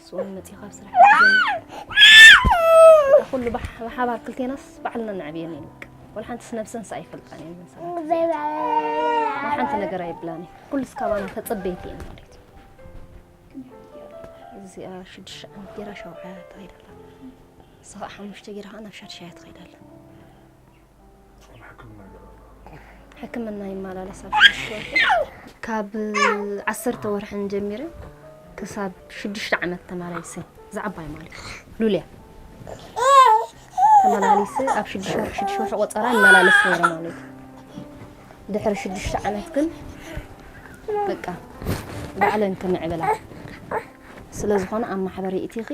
ስኡን መጺኡ ካብ ስራሕ ይሕግዘኒ። በቃ ኩሉ ብሓ-፣ ብሓባር ክልቴናስ ባዕልና ነዕብየን እየን። በቃ ወላ ሓንቲስ ነብሰንስ ኣይፈልጣን እየን። መሰላት ናይ ሓንቲ ነገር ኣይብላን እየን። ኩሉስ ካባና ተጸበይቲ እየን ማለት እዩ። እዚኣ ሽዱሽተ ዓመት ገይራ ሻውዓያ ትኸይድ ኣላ። ንሳ ኸዓ ሓሙሽተ ገይራ ኸዓ ናብ ሻድሻያ ትኸይድ ኣላ። ሕክምና ይመላለስ ኣብ ሽዱሽተ ወርሒ። ካብ ዓሰርተ ወርሕን ጀሚረ ክሳብ ሽዱሽተ ዓመት ተመላሊሰ። ዝዓባይ ማለት እዩ። ሉልያ ተመላሊሰ ኣብ ሽዱሽተ ወርሒ፣ ሽዱሽተ ወርሒ ቆጸራ ይመላለስ ነይረ ማለት እዩ። ድሕሪ ሽዱሽተ ዓመት ግን በቃ ባዕለን ክምዕብላ ስለ ዝኾነ ኣብ ማሕበር የእቲኺ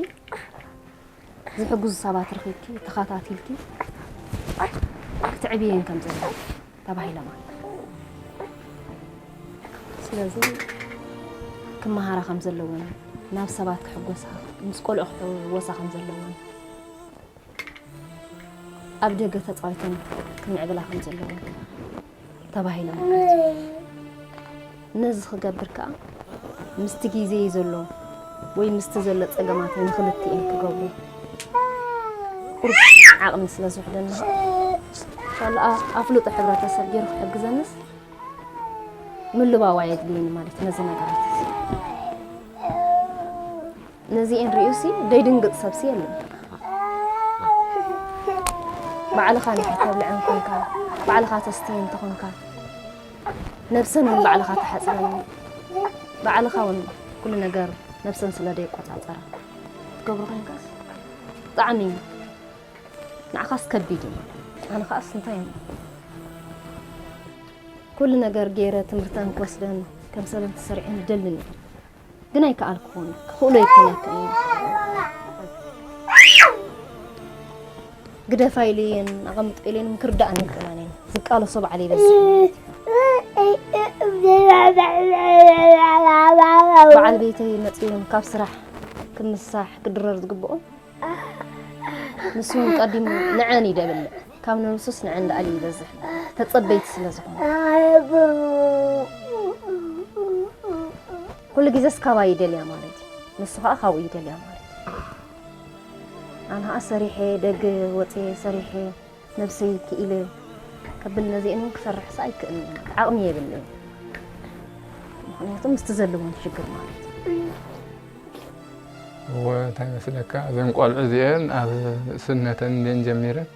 ዝሕግዙ ሰባት ረኺብኪ ተኸታቲልኪ ክትዕብየን ከም ዘለኪ ተባሂለ ማለት። ስለዚ ክመሃራ ከም ዘለወን፣ ናብ ሰባት ክሕጎሳ፣ ምስ ቆልዑ ክሕወሳ ከም ዘለወን፣ ኣብ ደገ ተጻዊተን ክምዕብላ ከም ዘለወን ተባሂሎም ማለት እዩ። ነዚ ክገብር ከኣ ምስቲ ግዜ ዘሎ ወይ ምስቲ ዘሎ ጸገማት ንኽልቲኤን ክገብሩ ቁሩብ ዓቕሚ ስለ ዝውሕደኒ፣ ካልኣ ኣፍልጦ ሕብረተሰብ ገይሩ ክሕግዘንስ ምልባዋ የድልየኒ ማለት እዩ ነዚ ነገራት እዚ። ነዚኤን ርእዩሲ ደይድንግጽ ሰብሲ የለን። ባዕልኻ ንድሕር ተብልዐን ኮንካ፣ ባዕልኻ ተስትየን እንተኾንካ፣ ነብሰን እውን ባዕልኻ ትሓጽበን፣ ባዕልኻ እውን ኩሉ ነገር ነብሰን ስለ ደይቆጻጸራ ትገብሮ ኮንካስ ብጣዕሚ ንዓኻስ ከቢድ እዩ። ኣነ ኸኣስ እንታይ እዩ ኩሉ ነገር ገይረ ትምህርተን ክወስደን ከም ሰበን ተሰሪዐን ይደልን እዩ። ግን ኣይከኣልኩን። ክኽእሎ ኣይኮነክን እዩ። ግደፋ ኢለየን፣ ኣቐምጦ ኢለየን፣ ክርዳእን ኣይክእላን እየን። ዝቃለሶ ባዕለይ ይበዝሕ። በዓል ቤተይ መጺኡ እውን ካብ ስራሕ ክምሳሕ ክድረር ዝግብኦ፣ ንሱ እውን ቀዲሙ ንዐን እዩ ደብል። ካብ ነብሱስ ንዐን ደኣል ይበዝሕ። ተጸበይቲ ስለ ዝኾነ። ኩሉ ግዜስ ካባይ ይደልያ ማለት እዩ። ንሱ ኸኣ ካብኡ ይደልያ ማለት እዩ። ኣነ ኸኣ ሰሪሐ፣ ደገ ወጽየ ሰሪሐ፣ ነብሰይ ክኢለ ከብል ነዚአን እውን ክሰርሕስ ኣይክእልን እየ ማለት ዓቕሚ የብለይን። ምኽንያቱ ምስቲ ዘለወን ሽግር ማለት እዩ። እወ፣ እንታይ መስለካ፣ እዘን ቆልዑ እዚአን ኣብ ንእስነተን እንድየን ጀሚረን፣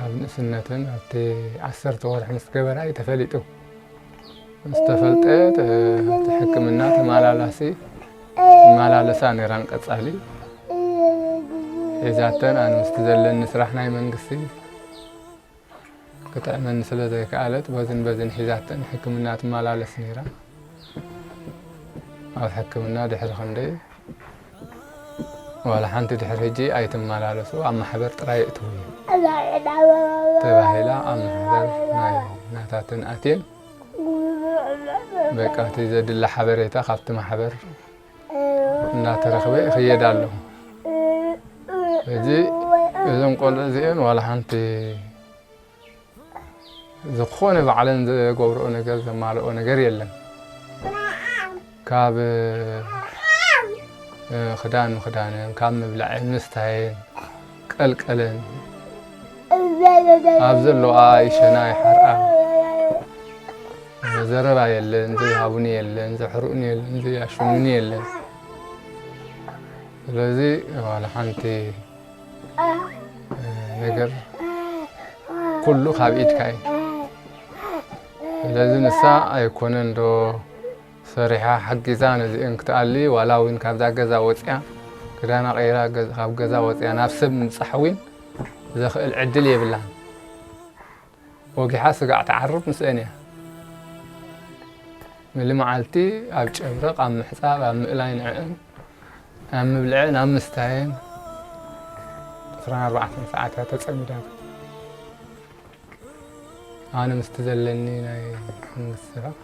ኣብ ንእስነተን ኣብቲ ዓሰርተ ወርሒ ምስ ገበራ እዩ ተፈሊጡ። ምስ ተፈልጠ፣ ተ-፣ እቲ ሕክምና ተመላላሲ ይመላለሳ ነይረን ቀጻሊ። ሒዛተን ኣነ ምስቲ ዘለኒ ስራሕ ናይ መንግስቲ ክጥዕመኒ ስለ ዘይከኣለት፣ በዝን በዝን ሒዛተን ሕክምና ትመላለስ ነይራ። ኣብ ሕክምና ድሕሪ ክንደይ፣ ዋላ ሓንቲ ድሕሪ ሕጂ ኣይትመላለሱ፣ ኣብ ማሕበር ጥራይ እትው እዩ ተባሂላ፣ ኣብ ማሕበር ናይ ናታተን ኣትየን፣ በቃ እቲ ዘድሊ ሓበሬታ ካብቲ ማሕበር እናተረኽበ ይኽየድ ኣሎ። ሕጂ እዞም ቆልዑ እዚአን ዋላ ሓንቲ ዝኾነ ባዕለን ዘገብርኦ ነገር፣ ዘማልኦ ነገር የለን። ካብ፣ እ፣ ክዳን ምኽዳነን፣ ካብ ምብላዕን ምስታየን፣ ቀልቀለን፣ ኣብ ዘለዋ ይሸና ይሓርኣ። ዘረባ የለን፣ ዘይሃቡኒ የለን፣ ዘሕርኡኒ የለን፣ ዘያሽሙኒ የለን። ስለዚ ዋላ ሓንቲ፣ እ፣ ነገር ኩሉ ካብ ኢድካ እዩ። ስለዚ ንሳ ኣይኮነን ዶ ሰሪሓ ሓጊዛ ነዚአን ክትኣሊ፣ ዋላ እውን ካብዛ ገዛ ወፂኣ፣ ክዳና ቀይራ ገዝ-፣ ካብ ገዛ ወፂኣ ናብ ሰብ ምብፃሕ እውን ዘኽእል ዕድል የብላን። ወጊሓ ስጋዕ ትዓርፍ ምስአን እያ። ምሊ መዓልቲ ኣብ ጨብረቕ፣ ኣብ ምሕጻብ፣ ኣብ ምእላይ ንዕእን፣ ኣብ ምብልዕን ኣብ ምስታየን ዕስራን ኣርባዕተን ሰዓት እያ ተጸሚዳ። ኣነ ምስቲ ዘለኒ ናይ መንግስቲ ስራሕ፣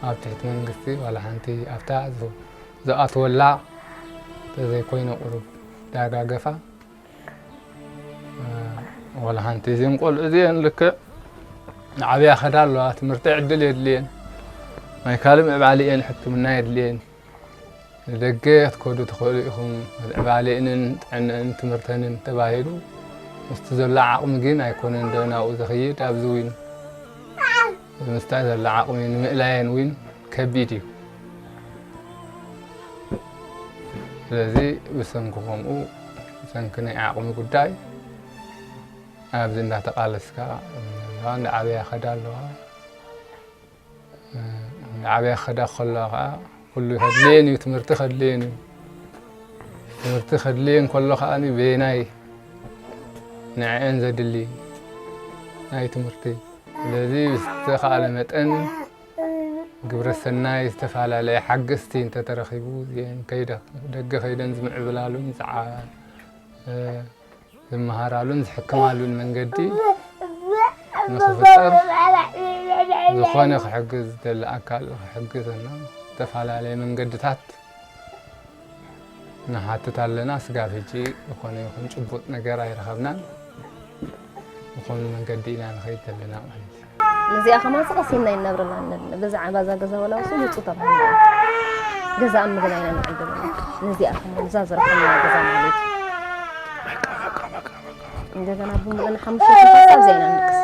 ኣብ ትሕቲ መንግስቲ ዋላ ሓንቲ ኣብታ ዝ-፣ ዝኣትወላ እንተዘይኮይነ ቁሩብ ዳጋገፋ፣ ዋላ ሓንቲ። እዘን ቆልዑ እዚአን ልክዕ ንዓብያ ከዳ ኣለዋ፣ ትምህርቲ ዕድል የድልየን፣ ናይ ካልእ ምዕባለ እየን፣ ሕክምና የድልየን። ንደገ ክትከዱ ትኽእሉ ኢኹም፣ ምዕባሌእንን ጥዕነንን ትምህርተንን ተባሂሉ፣ ምስቲ ዘሎ ዓቕሚ ግን ኣይኮነን ዶ ናብኡ ዝኸይድ፣ ኣብዚ እውን ምስታ ዘሎ ዓቕሚ ንምእላየን እውን ከቢድ እዩ። ስለዚ ብሰንኪ ከምኡ፣ ብሰንኪ ናይ ዓቕሚ ጉዳይ ኣብዚ እንዳተቓለስካ ኣለዋ፣ እንዳዓበያ ከዳ ኣለዋ። ዓብያ ክኸዳ ከለዋ ከዓ ኩሉ ከድልየን እዩ፣ ትምህርቲ ከድልየን እዩ። ትምህርቲ ከድልየን ከሎ ከዓ በየናይ ንዕአን ዘድሊ ናይ ትምህርቲ። ስለዚ ብዝተኻእለ መጠን ግብረ ሰናይ ዝተፈላለየ ሓገዝቲ እንተተረኺቡ እዚአን ከይደ ደገ ከይደን ዝምዕብላሉን ዝዓ ዝመሃራሉን ዝሕክማሉን መንገዲ ንኽፍጠር ዝኾነ ክሕግዝ ዝደሊ ኣካል ክሕግዘና ዝተፈላለየ መንገድታት ንሓትት ኣለና። ስጋብ ሕጂ ዝኾነ ይኹን ጭቡጥ ነገር ኣይረኸብናን። ዝኾነ መንገዲ ኢና ንኸይድ ዘለና ማለት እዩ። ነዚኣ ከማን ቀሲንና ይነብርና ኣለና። በዛ ዓባዛ ገዛ ወላ ውሱ ውፁ ተባሂልና ገዛ ኣብ ምግና ኢና ንዕድልና። ነዚኣ ከማን እዛ ዝረኸብና ገዛ ማለት እዩ። እንደገና ብምሉእና ሓሙሽተ ተፋሳ ኣብዚኣ ኢና ንድቅስ።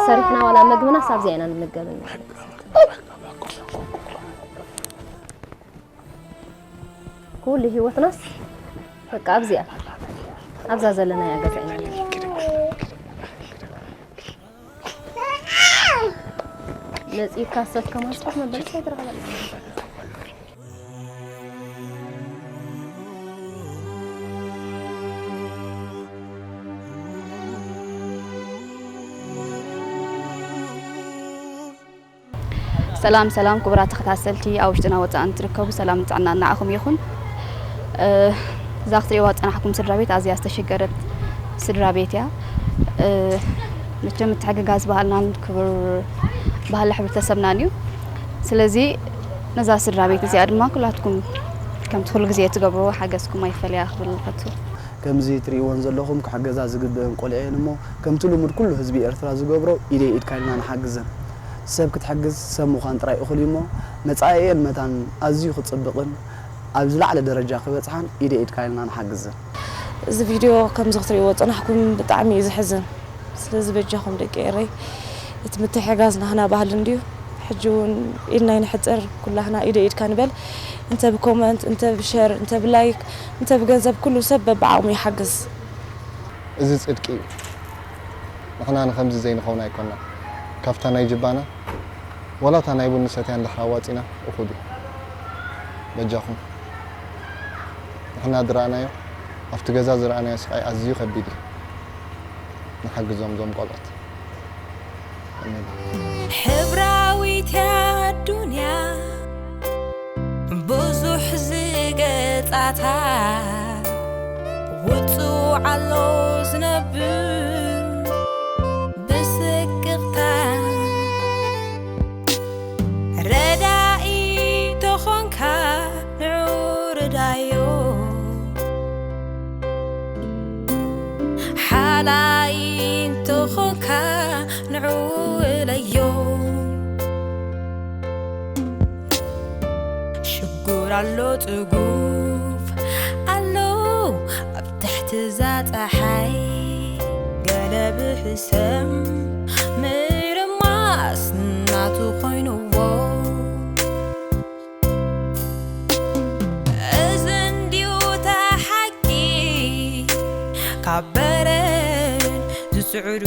ሰሪሕና ዋላ መግብና ሳብዚኣ ኢና ንምገብን ማለት እዩ። ኩሉ ህይወትናስ በቃ ኣብዚኣ ኣብዛ ዘለናያ ገዛ ኢና ንነብር። መጺእካ ሰብ ከማን ጽሑፍ መበለስ ኣይትረኸበላ። ሰላም ሰላም ክቡራት ተኸታተልቲ ኣብ ውሽጥና ወፃእን ትርከቡ ሰላም ጥዕና ንዓኹም ይኹን። እዛ ክትሪእዋ ዝፀናሕኩም ስድራ ቤት ኣዝያ ዝተሸገረት ስድራ ቤት እያ። መቸም ምትሕግጋዝ ባህልናን ክቡር ባህሊ ሕብረተሰብናን እዩ። ስለዚ ነዛ ስድራ ቤት እዚኣ ድማ ኩላትኩም ከምቲ ኩሉ ግዜ ትገብርዎ ሓገዝኩም ኣይፈለያ ክብል ንፈቱ። ከምዚ ትርእይወን ዘለኹም ክሕገዛ ዝግብእን ቆልዑ እየን እሞ፣ ከምቲ ልሙድ ኩሉ ህዝቢ ኤርትራ ዝገብሮ፣ ኢደይ ኢድካ ኢልና ንሓግዘን። ሰብ ክትሕግዝ ሰብ ምዃን ጥራይ እኹል እዩ እሞ፣ መጻኢኤን መታን ኣዝዩ ክጽብቕን ኣብ ዝለዓለ ደረጃ ክበጽሓን ኢደይ ኢድካ ኢልና ንሓግዘን። እዚ ቪድዮ ከምዚ ክትርእይዎ ዝጸናሕኩም ብጣዕሚ እዩ ዘሕዝን። ስለዚ በጃኹም ደቂ ኤረይ፣ እቲ ምትሕጋዝ ናህና ባህሊ እንድዩ። ሕጂ እውን ኢድና ይንሕጽር፣ ኩላህና ኢደ ኢድካ ንበል። እንተ ብኮመንት፣ እንተ ብሸር፣ እንተ ብላይክ፣ እንተ ብገንዘብ ኩሉ ሰብ በብዓቕሙ ይሓግዝ። እዚ ጽድቂ እዩ። ንሕና ንኸምዚ ዘይንኸውን ኣይኮንና። ካብታ ናይ ጅባና ዋላ እታ ናይ ቡን ሰትያ እንድሕር ኣዋጺና እኹል እዩ። በጃኹም። ንሕና ዝረኣናዮ፣ ኣብቲ ገዛ ዝረኣናዮ ስቓይ ኣዝዩ ከቢድ እዩ። ንሓግዞም እዞም ቆልዑት። ኣሜን። ሕብራዊት እያ ኣዱንያ ብዙሕ ዝገጻታ፣ ውጹዕ ኣሎ ዝነብር ብስቅቕታ። ረዳኢ ተኾንካ ንዑ ርዳዮ፣ ሓላይ እንተኾንካ ንዑ እለዮ። ሽጉር ኣሎ ጽጉፍ ኣሎ ኣብ ትሕቲ እዛ ጸሓይ፣ ገለ ብሕሰም ምርማስ ናቱ ኮይንዎ። እዚ እንድዩ እታ ሓቂ፣ ካብ በረድ ዝስዕሩ